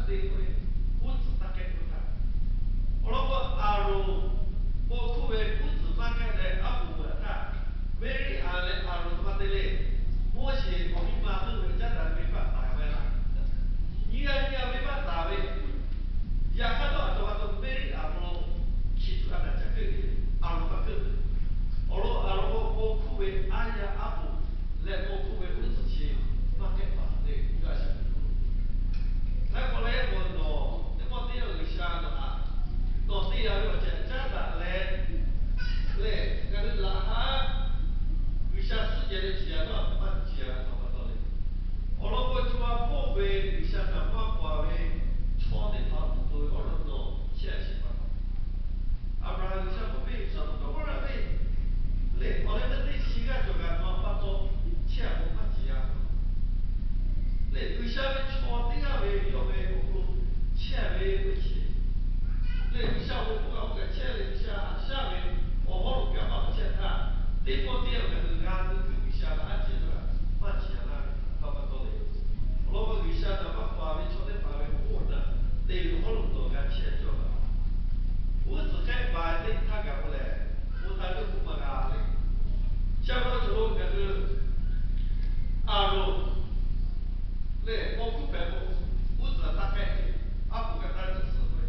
te k'oˆ ve, uˉ tcuhˍ taˇ k'ehˆ k'oˆ htaˇ, awˬ lawn k'o, Aˍronˍ paw hkuˇ ve uˉ tcuhˍ maˇ k'ehˆ leh aˉ poꞈ veuꞈ htaˇ, Meˇriˆaꞈ leh Aˍronˍ htoꞈ ma te le, Moˉseˍ awˬ miˇ ma heuˆ ve caˉ daꞈ ve venˇ baˆ taˍ ve laˇ. Nyi g'a nyi g'a venˇ baˆ taˍ ve, yaꞈ hk'aˇ htawˇ aˬ htoꞈ ma te Meˇriˆaꞈ awˬ hk'aw lo hkiˬ tuꞈ a naˬ ca hkeuˆ ve, Aˍronˍ maˇ hkeuˆ ve. Awˬ lawn Aˍronˍ k'o, paw hkuˇ ve aˉ yaˇ aˉ poꞈ leh paw hkuˇ ve uˉ tcuhˍ chi maˇ k'ehˆ paˍ le, g'a shaꞈ teꞈ Hk'e k'o leh, yaꞈ k'o nawˬ teˇ pawˆ teˇ yanˇ G'uiˬsha nawˬ htaꞈ nawˬ te g'a ve awˬ ceuˬ caˉ daꞈ leh, lehˬ ngaˬ hui laꞈ haˉ G'uiˬsha suhˉ jehˬ leh ciˍ yanˍ htawˇ maˇ ciˍ yanˍ ve htaꞈ pa taw le. Awˬ lawn k'o, co ha hpawˇ ve G'uiˬsha htaꞈ maˇ paw ve chaw teˇ hpaˍ awˬ hk'aw lo awˬ lawn nawˬ chehˇ a sheˍ pa taw, Aˍbraˍhanˍ G'uiˬsha k'oˆ piˇ, G'uiˬsha nawˬ htaꞈ k'oˆ laˇ ve, lehˬ awˬ leh teˇ teˇ chi g'aˇ cawˬ kaꞈ nawˬ pa taw chehˇ a k'o maˇ ciˍ yanˍ. Lehˬ G'uiˬsha ve chaw teˇ g'aˇ ve yawˇ ve awˬ hk'aw lo chehˇ ve k'oˆ chi, lehˬ G'uiˬsha ve k'oˆ kaꞈ k'oˆ kaꞈ chehˇ leh G'uiˬsha haꞈ shaˉ ve awˬ hawˉ lo kaꞈ maˇ chehˇ htaˇ, teˇ pawˆ teˇ yanˇ ngaˬ hui g'a gu kuiˬ G'uiˬsha ve aˉ cehˬ ve maˇ ciˍ yanˍ laˇ ve htaꞈ pa taw le. Awˬ lawn k'o, G'uiˬsha htaꞈ maˇ paw ve chaw teˇ hpaˍ ve awˬ hawˉ awˬ naˬ te ve awˬ hawˉ lo nawˬ g'a chehˇ cawˇ laˇ. Uˉ tcuhˍ k'ehˆ baˬ ve teˇ htaˇ gaˬ k'o lehˬ, oˇ htaˇ g'euˆ k'oˆ maˇ g'a le. Chi pa taw cawˬ lo ngaˬ hui Aˍronˍ lehˬ paw hkuˇ hpehꞈ k'o, uˉ tcuhˍ taˇ k'ehˆ ve, aˉ poꞈ kaꞈ taˇ tcuhˍ suhˍ ve.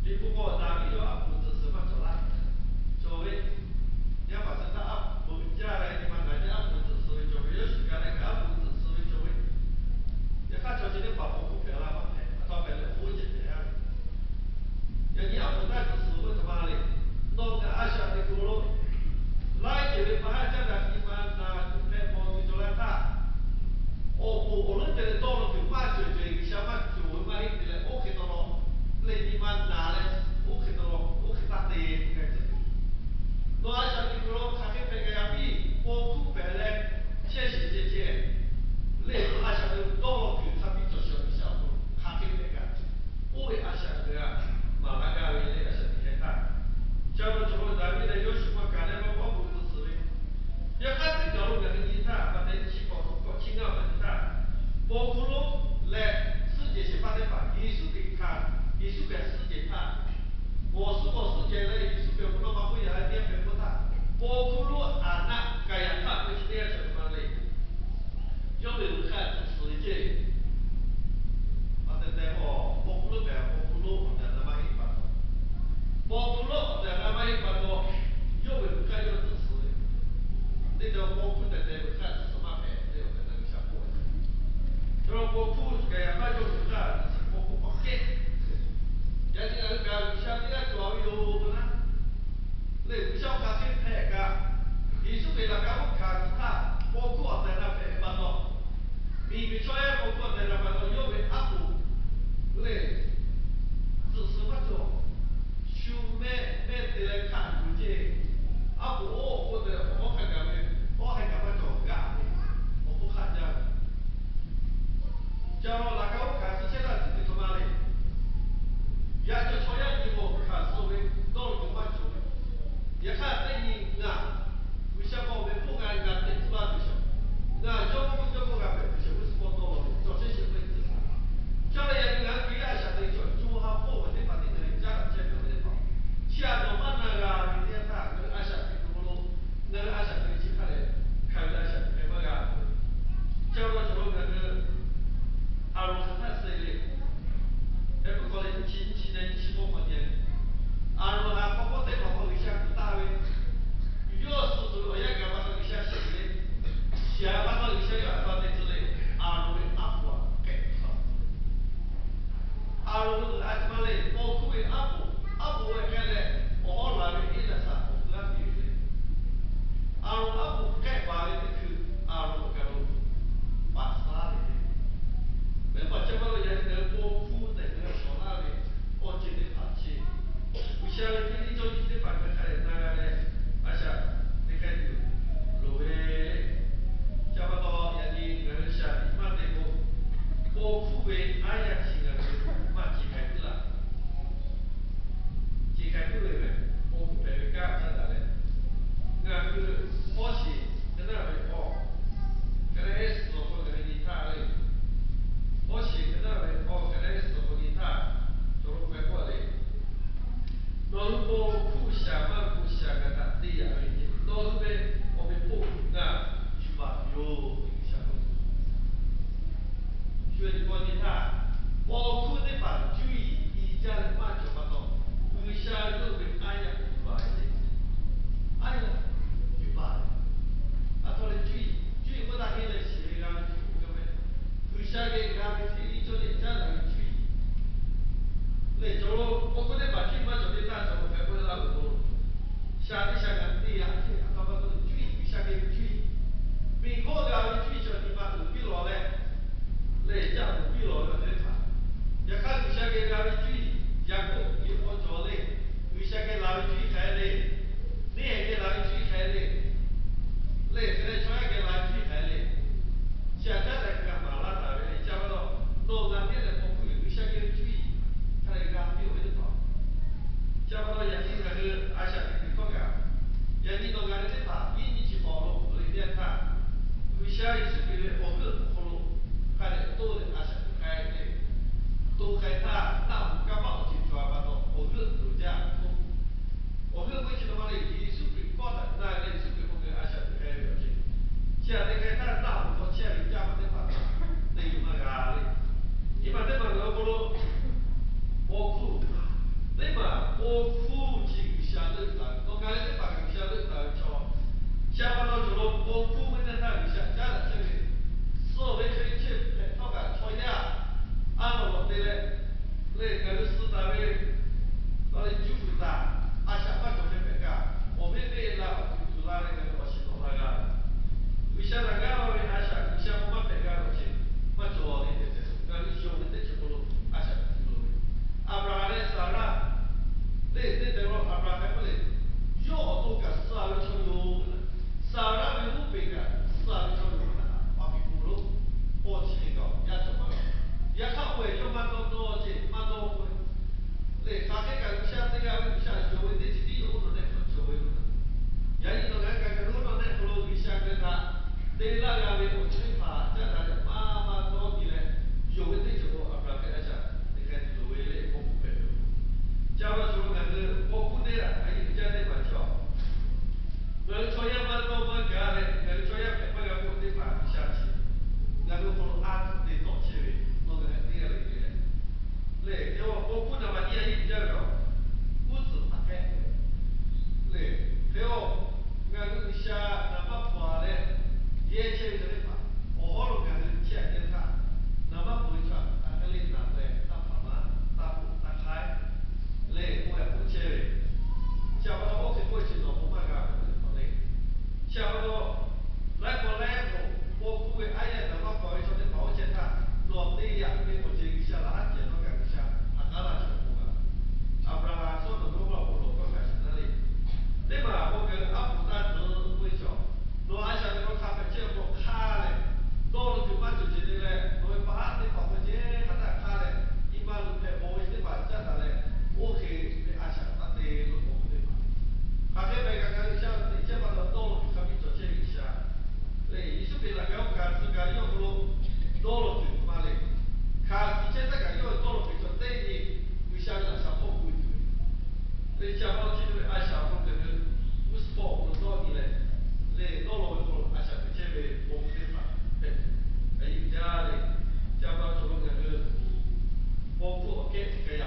Liꞈ hpu k'awꞈ daꞈ ve yawˇ aˉ poꞈ tcuhˍ suhˍ maˇ cawˬ laˇ. Cawˬ ve, yaˇ paˍ suh htaˇ aˉ poꞈ jaˇ leh nyi ma naˍ jaˇ aˉ poꞈ tcuhˍ suhˍ ve cawˬ ve, Yoˇshuˆ gaˬ leh kaꞈ aˉ poꞈ tcuhˍ suhˍ ve cawˬ ve. Yaꞈ hk'aˇ chaw chi teˇ hpaˍ paw hkuˇ hpehꞈ la maˇ hpehꞈ, a htaˇ hpehꞈ leh oˇ ceuˬ hpehꞈ a ve. Yaꞈ nyi aˉ poꞈ taˇ tcuhˍ suhˍ ve htoꞈ ma le. Nawˬ ngaˬ a shaꞈ teꞈ kuiˬ lo laiˉ ceuˬ ve maˇ haˉ caˉ daꞈ nyi ma naˍ tuˬ hpehꞈ mawˬ tuˬ cawˬ la htaˇ, awˬ poˍ awˬ leuˉ te leh dawˇ law kuiˬ maˇ cawˬ cawˬ G'uiˬsha maˇ cawˬ ve maˇ heˆ te leh oˇ hk'e taw law leh nyi ma naˍ leh oˇ hk'e taw law oˇ hk'e taˇ te k'oˆ hk'e tcuhˉ. Nawˬ a shaꞈ teꞈ kuiˬ lo hk'aˬ hk'e hpehꞈ kaꞈ yaꞈ piˇ, paw hkuˇ hpehꞈ leh chehˇ shiˍ ceh ceh lehˬ, a shaꞈ teꞈ dawˇ law kuiˬ hk'a biˇ cawˬ shiˍ G'uiˬsha awˬ hk'aw lo hk'aˬ hk'e hpehꞈ kaꞈ, oˇ ve a shaꞈ teꞈ g'a maˍ laˇ gaˇ ve leh a shaꞈ teꞈ hk'e htaˇ, ca lo cawˬ lo Daˍviˆ leh Yoˇshuˆ maˇ kaꞈ leh maˇ k'awꞈ k'oˆ tcuhˍ suhˍ ve, yaꞈ hk'aˇ teˇ kaˬ lo ngaˬ hui nyi htaˇ, maꞈhtehˍ chi k'awꞈ k'awꞈ chi ngaˇ maꞈ nyi htaˇ, paw hkuˇ lonˉ leh suhˉ jehˬ shehˍ hpaˇ teˇ hpaˍ Yeˍsuˆ Hkriꞈ hkanˍ, Yeˍsuˆ Hkriꞈ suhˉ jehˬ htaˇ, g'awˬ suhˉ g'awˬ suhˉ jehˬ leh Yeˍsuˆ Hkriꞈ awˬ hk'aw lo maˇ k'oˆ yaꞈ leh teˇ g'aˇ hpehꞈ k'oˆ htaˇ, paw hkuˇ lonˉ aˍnaˆ Kaˍyaˍhpaˆ ve chi teˇ g'aˇ cawˬ ve ma le. Yawˇ ve vuiˬ hk'aˇ tcuhˍ suhˍ ve ceˇ. A tehˬ tehˬ k'o, paw hkuˇ lonˉ tehꞈ paw hkuˇ lonˉ awˬ tehˬ na maˇ heˆ pa taw, paw hkuˇ lonˉ awˬ tehˬ na maˇ heˆ pa taw, yawˇ ve vuiˬ hk'aˇ yawˇ tcuhˍ suhˍ ve, teˇ tehˬ paw hkuˇ tehˬ tehˬ vuiˬ hk'aˇ tcuhˍ suhˍ maˇ hpehꞈ ve awˬ tehˬ na G'uiˬsha k'oˆ ve. Chaw paw hkuˇ Kaˍyaˍhpaˆ yawˇ vuiˬ hk'aˇ tcuhˍ suhˍ paw hkuˇ k'awꞈ kehˉ. Yaꞈ nyi ngaˬ hui kaꞈ G'uiˬsha teˇ g'aˇ cawˬ ve yoˬ k'o naˉ, lehˬ G'uiˬsha hk'aˬ hk'e hpehꞈ kaꞈ, Yeˍsuˆ Hkriꞈ laꞈ ka oˇ hkanˍ suh htaˇ paw hkuˇ awˬ tehˬ na hpehꞈ ve pa taw, miˬguiˬ chaw yaˇ paw hkuˇ awˬ tehˬ na pa taw yawˇ ve aˉ poꞈ lehˬ, tcuhˍ suhˍ maˇ cawˬ. Shu mehˆ mehˆ te leh hkaˆ yuˬ ceˇ. Aˉ poꞈ oˇ awˬ hk'oˆ te awˬ hawˉ hk'a gaˬ ve, awˬ hk'aˇ kaꞈ maˇ cawˬ g'aꞈ ve, awˬ hk'oˆ hk'aˆ jaˇ ve. Ca law laꞈ ka oˇ hkanˍ suh chehˇ taˇ tuˬ te hk'aˬ ma le. Yaꞈ cawˬ chaw yaˇ nyi k'o hkanˍ suh ve dawˇ law tuˬ maˇ cawˬ ve. Yaꞈ hk'aˇ teˇ nyi ngaˬ G'uiˬsha k'awꞈ ve hk'oˆ g'a g'a teꞈ tcuh laˇ tuˬ shaˍ. Ngaˬ jawˇmawˇ jawˇmawˇ g'a hpehꞈ tuˬ shaˍ g'uˇ suhˍ k'awꞈ dawˇ law ve cawˬ chehˇ shehˍ hpaˇ teˇ tcuh. Ca leh yaꞈ nyi ngaˬ hui Hkriꞈ yaˇ a shaꞈ teꞈ cawˬ co ha hpawˇ ve teˇ hpaˍ teˇ hpaˍ leh caˉ daꞈ chehˇ ve teˇ hpaˍ, chi aꞈ nawˬ maˇ na g'a ve teˇ yanˇ htaˇ ngaˬ hui a shaꞈ teꞈ kuiˬ hk'aw lo, ngaˬ hui a shaꞈ teꞈ ve chi hk'a lehˬ, hk'aˬ ve a shaꞈ teꞈ hpehꞈ maˇ g'a. Ca law cawˬ lo ngaˬ hui Aˍronˍ hk'aˬ htaˇ suh le. Hk'e k'oˆ k'o leh nyiˇ chi nyiˇ chi leh nyiˇ chi k'awˇ k'awꞈ nyi. Aˍronˍ htaꞈ k'awꞈ k'oˆ teˇ hpaˍ k'awꞈ G'uiˬsha kuˬ taˍ ve, yawˇ suh tuˬ ve awˬ yanˇ gaˬ pa taw G'uiˬsha shiˍ ve, shiˍ a pa taw G'uiˬsha yawˇ htaꞈ pa te tcuh le. Aˍronˍ ve aˉ poꞈ htaꞈ k'ehˆ suh Aˍronˍ ve a htoꞈ ma le, paw hkuˇ ve aˉ poꞈ, aˉ poꞈ ve k'ehˆ leh, awˬ hawˉ laˬ ve Eˇlaˍsaˍ awˬ hk'aw g'aˇ piˇ ve le. Aˍronˍ aˉ poꞈ k'ehˆ baˬ ve teˇ hkui, Aˍronˍ awˬ kaˬ lo paˍ saˉ ve le. Venˇbaˆ chehˇ maˇ lo yaꞈ nyi ngaˬ hui paw hkuˇ tehꞈ ngaˬ hui shawˍ laˇ ve awˬ ceuˬ teˇ hpaˍ chi, G'uiˬsha ve teˇ nyi cawˇ nyi chi teˇ hpaˍ ngaˬ hui hk'a dehꞈ na g'a leh, a shaꞈ teꞈ hk'e tuˬ loˍ ve le. Chi pa taw yaꞈ nyi ngaˬ hui shaˍ tiꞈ maˇ te k'o, paw hkuˇ ve aˉ yaˇ chi ngaˬ hui maˇ ce k'ai puiˉ laˇ. Ce k'ai paw hkuˇ chi G'uiˬsha leuˆ taˍ ve, nawˬ ngaˬ hui teˇ hpaˍ kaꞈ G'uiˬsha leuˆ taˍ ve chaw, chi pa taw cawˬ lo paw hkuˇ ve teˇ htaˇ G'uiˬsha caˉ daꞈ chehˇ ve, suh ve chaw nyi chehˇ hpehꞈ htawˇ kaꞈ chaw yaˇ a lawˬ lawˬ te leh, lehˬ ngaˬ hui suh taˍ ve, nawˬ lehˬ juˇ fuiˍ taˍ, a shaꞈ maˇ cawˬ hk'e hpehꞈ kaꞈ, awˬ viˉ viˉ la awˬ tuˬ tuˬ la leh ngaˬ hui awˬ shiˍ tawˆ la g'a. G'uiˬsha laˬ gaˇ la ve a shaꞈ G'uiˬsha k'o maˇ hpehꞈ g'a lawˬ ceh, maˇ cawˬ le tehꞈ tehꞈ, ngaˬ hui yonˍ ve teˇ ceuˬ hk'aw lo a shaꞈ tuˬ tuˬ loˍ ve. Aˍbraˍhanˍ leh Saˍraˆ teˇ teˇ tehˬ lo Aˍbraˍhanˍ hk'e k'oˆ le, yawˇ awˬ to kaꞈ suh ve chaw yoˬ. Saˍraˆ ve g'oˇ peˬ kaꞈ suh ve chaw yoˬ. Aˍbraˍhanˍ hk'e k'oˆ lo, paw chi hk'e kaꞈ yaˇ cawˬ maˇ g'a. Yaꞈ hk'aˇ oˇ ve yawˇ maˇ dawˇ dawˇ ceh maˇ dawˇ k'oˆ ve, lehˬ hk'aˬ hk'e kaꞈ G'uiˬsha te g'a ve, G'uiˬsha yonˍ ve teˇ ceuˬ tiˉ yawˇ oˇ nawˬ nehˆ hk'aw lo cawˬ ve lo. Yaꞈ nyi nawˬ ngaˬ hui kaꞈ ngaˬ hui oˇ nawˬ nehˆ hk'aw lo G'uiˬsha hk'e htaꞈ te laˇ g'a ve awˬ ceuˬ teˇ hpaˍ caˉ daꞈ leh maˇ maˇ dawˇ nyi leh, yonˍ ve teˇ ceuˬ k'o Aˍbraˍhanˍ hk'e a shaꞈ teꞈ k'ai tuˬ loˍ ve le k'oˆ k'oˆ hpehꞈ ve. Ca pa cawˬ lo ngaˬ hui paw hkuˇ teˇ g'aˇ a yiˇ uiˍ jaˇ teˇ hpaˍ cawˬ. Ngaˬ hui chaw yaˇ maˇ dawˇ maˇ gaˬ leh, ngaˬ hui chaw yaˇ hpehꞈ maˇ g'a k'oˆ teˇ hpaˍ G'uiˬsha chi ngaˬ hui awˬ hk'aw lo a hkuiˬ te tawˆ chehˇ ve, nawˬ ngaˬ hui teˇ g'aˇ le le leh, lehˬ hk'e paw hkuˇ naˍ baꞈ nyiˇ a yiˇ uiˍ jaˇ ve a, uˉ tcuhˍ htaꞈ hpehꞈ lehˬ hk'e, ngaˬ hui G'uiˬsha naˍ baˆ hpaw leh yehˇ chehˇ ve chaw teˇ hpaˍ awˬ hawˉ lo ngaˬ hui chehˇ a te htaˇ, naˍ baˆ hpaw ve chaw htaꞈ hk'e le naˍ leh taˇ hpaˍ maˇ taˇ k'oˆ taˇ hk'aiˉ lehˬ k'oˆ a k'oˆ chehˇ ve. Chi pa taw oˇ hk'e k'oˆ ve chi nawˬ k'o maˇ g'a k'oˆ ve hk'aw le. Chi pa taw laiˉ k'awꞈ laiˉ k'awꞈ paw hkuˇ ve aˉ yaˇ naˍ baˆ hpaw ve chaw teˇ hpaˍ oˇ chehˇ htaˇ, nawˬ teˇ yaꞈ ve awˬ ceuˬ G'uiˬsha laꞈ haˉ cehˬ htawˇ kaꞈ G'uiˬsha htaꞈ k'aˉ laˇ chi k'oˆ g'a. Aˍbraˍhanˍ sawˉ nawˬ ve awˬ hk'aw lo k'awꞈ lawˬ hkawˇ kaꞈ shiˍ taˉ le. Teˇ maˬ k'o ngaˬ hui aˉ poꞈ taˇ tuˬ k'oˆ ve chaw, nawˬ a shaꞈ teꞈ k'aw hk'a hpehꞈ chehˇ k'o hk'aˇ leh, dawˇ lo tuˬ maˇ cawˬ ceh te leh, nawˬ ve paˍ haˉ teˇ hpaˍ k'o ceh hk'a htaˇ hk'aˇ leh, nyi ma luˬ hpehꞈ bawˬ ve chi teˇ hpaˍ caˉ daꞈ leh, oˇ hk'e ve a shaꞈ taˇ te lo k'oˆ ve teˇ hpaˍ, hk'aˬ hk'e hpehꞈ kaꞈ ngaˬ hui G'uiˬsha teꞈ chehˇ pa taw dawˇ lo tuˬ hk'a biˇ cawˬ chehˇ ve G'uiˬsha lehˬ, Yeˍsuˆ Hkriꞈ laꞈ ka oˇ kaꞈ tcuh kaꞈ yawˇ hk'aw lo dawˇ lo tuˬ maˇ le. Hkanˍ tuˬ chehˇ htaˇ kaꞈ yawˇ ve dawˇ lo hk'e cawˬ teˇ nyi G'uiˬsha ve laꞈ shaˍ hpawˇ gu tuˬ ve, lehˬ chi pa taw chi ve a shaꞈ awˬ hk'aw lo ngaˬ hui uˉ suhˍ hpawˇ awˬ hk'aw lo dawˇ nyi leh, lehˬ dawˇ law ve hk'aw lo a shaꞈ teꞈ chehˇ ve paw hkuˇ teˇ hpaˍ hpehꞈ tuˬ a yiˇ uiˍ jaˇ le. Chi pa taw cawˬ lo ngaˬ hui paw hkuˇ awˬ kehˉ teꞈ k'ai